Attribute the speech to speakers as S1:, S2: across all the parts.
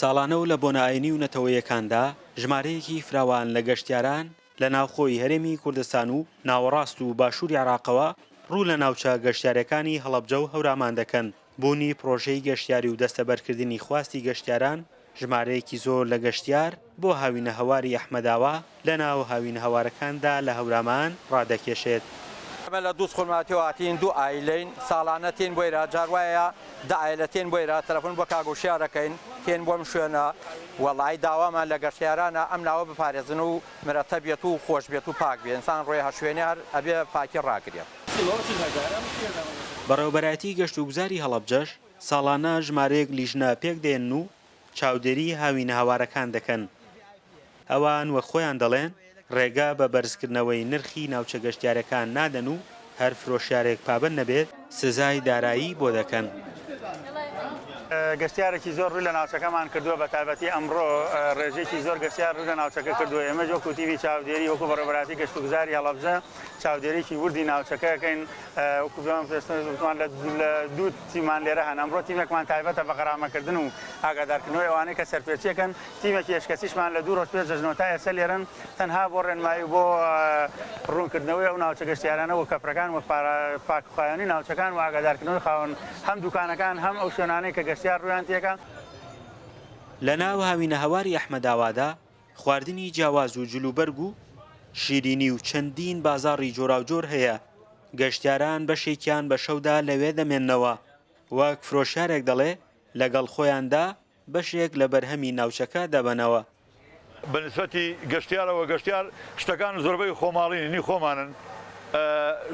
S1: ساڵانە و لە بۆنە ئاینی و نەتەوەیەکاندا ژمارەیەکی فراوان لە گەشتیاران لە ناوخۆی هەرێمی کوردستان و ناوەڕاست و باشووری عێراقەوە ڕوو لە ناوچە گەشتیارەکانی هەڵەبجە و هەورامان دەکەن. بوونی پڕۆژەی گەشتیاری و دەستەبەرکردنی خواستی گەشتیاران، ژمارەیەکی زۆر لە گەشتیار بۆ هاوینەهەواری ئەحمەداوا لە ناو هاوینەهەوارەکاندا لە هەورامان ڕادەکێشێت.
S2: ئێمە لە دووزخورماتیەوە هاتین دوو عایلەین ساڵانە تێین بۆ ئێرە جار وایە دە عایلە تێن بۆ ئێرە تەلەفۆن بۆ کاک وشیار ئەکەین تێن بۆم شوێنە وەڵایی داوامان لە گەشتیارانە ئەم ناوە بپارێزن و مرەتەب بێت و خۆش بێت و پاک بێت ئینسان ڕۆیە هەر شوێنێ هەر ئەبێ پاکی ڕاگرێت.
S1: بەڕێوەبەرایەتی گەشتوگوزاری هەڵەبجەش ساڵانە ژمارەیەک لیژنە پێکدێنن و چاودێری هاوینەهەوارەکان دەکەن. ئەوان وەک خۆیان دەڵێن ڕێگە بە بەرزکردنەوەی نرخی ناوچە گەشتیارەکان نادەن و هەر فرۆشیارێک پابەند نەبێت سزای دارایی بۆ دەکەن.
S3: گەشتیارێکی زۆر ڕووی لە ناوچەکەمان کردووە، بەتایبەتی ئەمڕۆ ڕێژەیەکی زۆر گەشتیار ڕووی لە ناوچەکە کردووە، ئێمەش وەکو تیمی چاودێری، وەکو بەڕێوەبەرایەتی گەشتوگوزاری هەڵەبجە چاودێریی وردی ناوچەکە ئەکەین، وەکو پێشتر وتمان لە دوو تیممان لێرە هەن، ئەمڕۆ تیمێکمان تایبەتە بە غەرامەکردن و ئاگادارکردنەوەی ئەوانەی کە سەرپێچیەکەن، تیمێکی ئێشکەسیشمان لە دوو ڕۆژ پێش جەژنەوە تا ئێستا لێرەن تەنها بۆ ڕێنمایی و بۆ ڕوونکردنەوەی ئەو ناوچە گەشتیارانە و کەپرەکان و پاکخایەنی ناوچەکان و ئاگادارکردنەوەی خاوەن هەم دوکانەکان هەم ئەو شوێنانەی کە گەشتیار ڕوویان تێکا.
S1: لە ناو هاوینەهەواری ئەحمەداوادا خواردنی جیاواز و جلوبەرگ و شیرینی و چەندین بازاڕی جۆراوجۆر هەیە، گەشتیاران بەشێکیان بە شەودا لەوێ دەمێننەوە، وەک فرۆشیارێک دەڵێ لەگەڵ خۆیاندا بەشێک لە بەرهەمی ناوچەکە دەبەنەوە.
S4: بە نیسبەتی گەشتیارەوە گەشتیار شتەکان زۆربەی خۆماڵین هی خۆمانن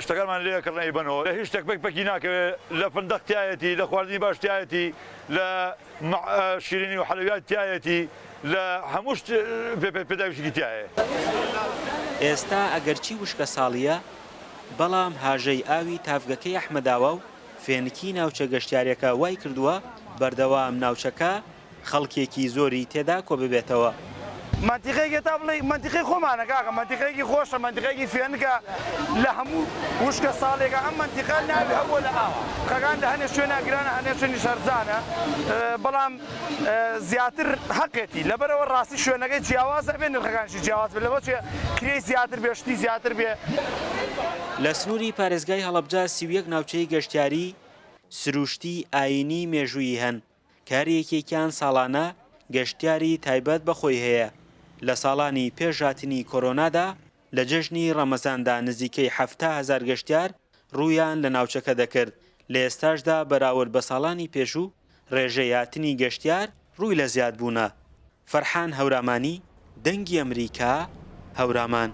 S4: شتەکانمان لێ ئەکڕن ئەیبەنەوە لە هیچ شتێک پەک پەکی ناکەوێ لە فندەق تیایەتی لە خواردنی باش تیایەتی لە شیرینی و حەلەویات تیایەتی لە هەموو شت پێداویستێکی تیایە.
S1: ئێستا ئەگەرچی وشکەساڵییە، بەڵام هاژەی ئاوی تاڤگەکەی ئەحمەداوا و فێنکی ناوچە گەشتیاریەکە وای کردووە بەردەوام ناوچەکە خەڵکێکی زۆری تێدا کۆببێتەوە.
S5: مەنتیقەیەکی تا بڵێی مەنتیقەی خۆمانە کاکە مەنتیقەیەکی خۆشە مەنتیقەیەکی فێنکە لە هەموو وشکە ساڵێکا ئەم مەنتیقە ناوی هەبووە لە ئاوا خەکان لە هەنێ شوێنا گرانە هەنێ شوێنیش هەرزانە بەڵام زیاتر هەقێتی لەبەرئەوە ڕاستی شوێنەکەی جیاوازە ئەبێ نرخەکانیشی جیاواز بێت لەوەچێ کرێی زیاتر بێ شتی زیاتر بێ.
S1: لە سنووری پارێزگای هەڵەبجە 31 ناوچەی گەشتیاری، سروشتی، ئایینی، مێژوویی هەن، کە هەر یەکێکیان ساڵانە گەشتیاری تایبەت بە خۆی هەیە، لە ساڵانی پێش هاتنی کۆرۆنادا لە جەژنی ڕەمەزاندا نزیکەی 70 هەزار گەشتیار ڕوویان لە ناوچەکە دەکرد، لە ئێستاشدا بەراورد بە ساڵانی پێشوو ڕێژەی هاتنی گەشتیار ڕووی لە زیادبوونە. فەرحان هەورامانی، دەنگی ئەمریکا، هەورامان.